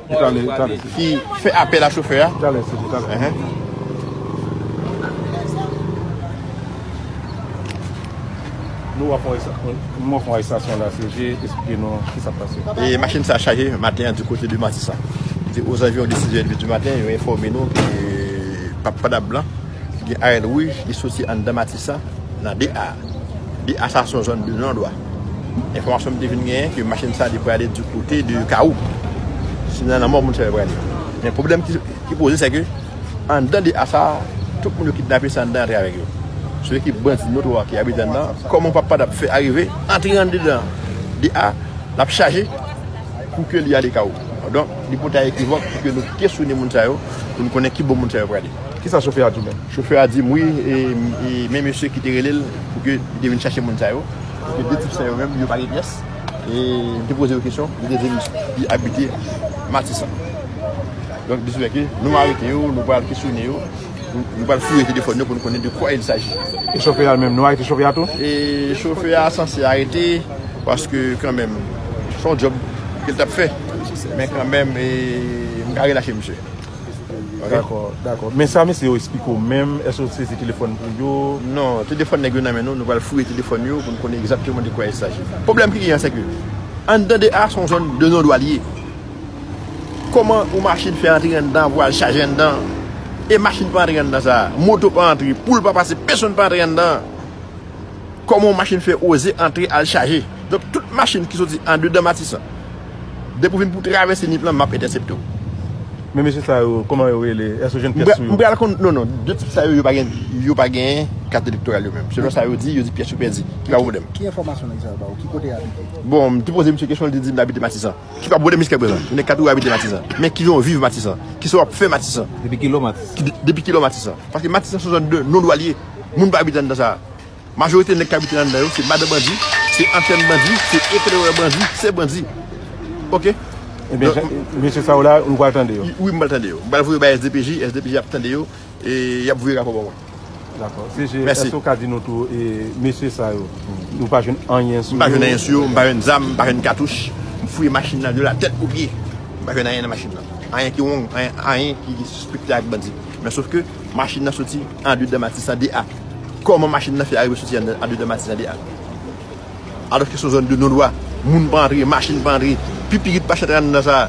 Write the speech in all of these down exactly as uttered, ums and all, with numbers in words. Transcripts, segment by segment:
Talè, talè. Ki fè apèl a chofè a. Talè, se talè. Enhen. Nou wè fon esa-, nou wè fon estasyon la, se je, eksplike nou ki sa pase. E machin sa chaje maten an di kote de Matisan. Se ozanviwon de sis è edmi di maten, yo enfòme nou ke Pap Padap Blan, ki gen arèl wouj, li soti anndan Matisan, nan de A. De A sa se yon zòn de non dwa. Enfòmasyon m te vin genyen ke machin sa li prale di kote de Kawou. Se nan lanmò moun sa yo prale. Men pwoblèm ki, ki poze, se ke anndan de A sa, tout moun yo kidnape se anndan antre avèk yo. Se yon ekip bandi notwa ki abite anndan. Kòman Pap Padap fè arive antre anndedan de A, l ap chaje pou ke li ale Kawou. Donk, li pou ta ekivòk pou ke nou kesyone moun sa yo, pou nou konnen ki bò moun sa yo prale. Kisa chofè a di w menm? Chofè a di m wi, e, e men mesye ki te rele l pou ke li te vin chache moun sa yo, pou ke de tip sa yo menm, yo pa gen pyès. E m te poze yo kesyon, yo te di m li abite Matisan. Donk, diswè ke nou arete yo, nou pral kesyone yo, nou, nou pral fouye telefòn yo pou nou konnen de quoi il s'agit. E chofè a menm, nou arete chofè a tou? E chofè a sanse arete, paske kanmenm, se yon djòb ke l t ap fè. Men kanmenm, e, m ka relache misye. Ok? Dakò, dakò. Men sa mesye yo eksplike w menm, èske w sezi telefòn pou yo? Non, telefòn nèg yo nan men nou, nou pral fouye telefòn yo pou n konnen egzakteman de quoi il s'agit. Pwoblèm ki genyen, se ke anndan de A se yon zòn de non dwa li ye. Kòman yon machin fè antre anndan pou al chaje anndan? E machin pa antre anndan sa, moto pa antre, poul pa pase, pèsonn pa antre anndan. Kòman yon machin fè oze antre al chaje? Donk, tout machin ki soti andedan Matisan, depi w vin pou travèse Nip lan, m ap entèsepte w. Men mesye sa yo, kòman yo rele? Èske w jwenn pyès sou yo? M pral konn, non, non, de tip sa yo, yo pa gen, yo pa gen kat elektoral yo menm. Selon sa yo di, yo di pyès yo pèdi. Ki pa pwoblèm. Ki enfòmasyon nèg sa yo ba w? Ki kote y abite? Bon, m te poze misye kesyon, li di m abite Matisan. Ki pa pwoblèm jiskaprezan. Nèg ka toujou abite Matisan. Men ki jan w viv Matisan? Kisa w ap fè Matisan? Depi kilè w Matisan? Ki de-, depi kilè w Matisan? Paske Matisan se yon zòn de non dwa li ye. Moun pa abite anndan sa. Majorite nèg k abite anndan yo, se madan bandi, se antèn bandi, se eklerè bandi, se bandi. Ok? Ebyen, donk, mesye sa yo la, nou pral tande yo. Wi, m pral tande yo. M pral voye bay S D P J, S D P J ap tande yo, e y ap voye rapò ban mwen. Dakò. Mèsi. C G, èske w ka di nou tou, e, mesye sa yo, nou pa jwenn anyen sou yo? M pa jwenn anyen sou yo, m pa jwenn zam, m pa jwenn katouch. M fouye machin nan de la tèt o pye. M pa jwenn anyen nan machin nan. Anyen ki wrong, anyen, anyen ki sispekte ak bandi. Men sof ke machin nan soti andedan Matisan de A. Kòman machin nan fè arive soti andedan Matisan de A? Alòske se yon zòn de non dwa. Moun pa antre, machin pa antre, pipirit pa chantre anndan sa.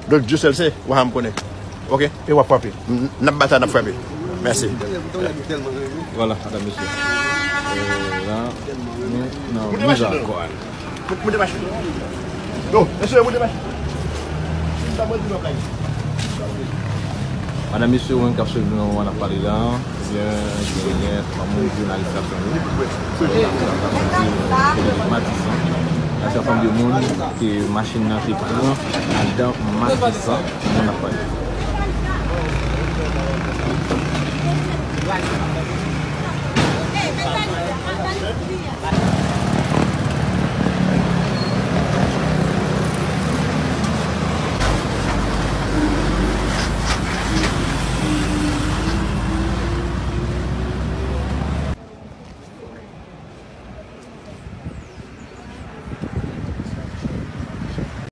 Donk, Dye sèl se, w a janm konnen. Ok? E w ap frape. N, n ap batay, n ap frape. Mèsi. Vwala, madanm, mesye. E, la, nou nan Mizakòl. Moute machin. Yo, mesye, moute machin. Madanm, mesye, ou menm k ap swiv nou, n ap pale la. Ebyen, genyen yon moun jounalis k ap tann nou. Matisan. Gen yon ansanm de moun ke machin nan te pran anndan Matisan, moun ap pale.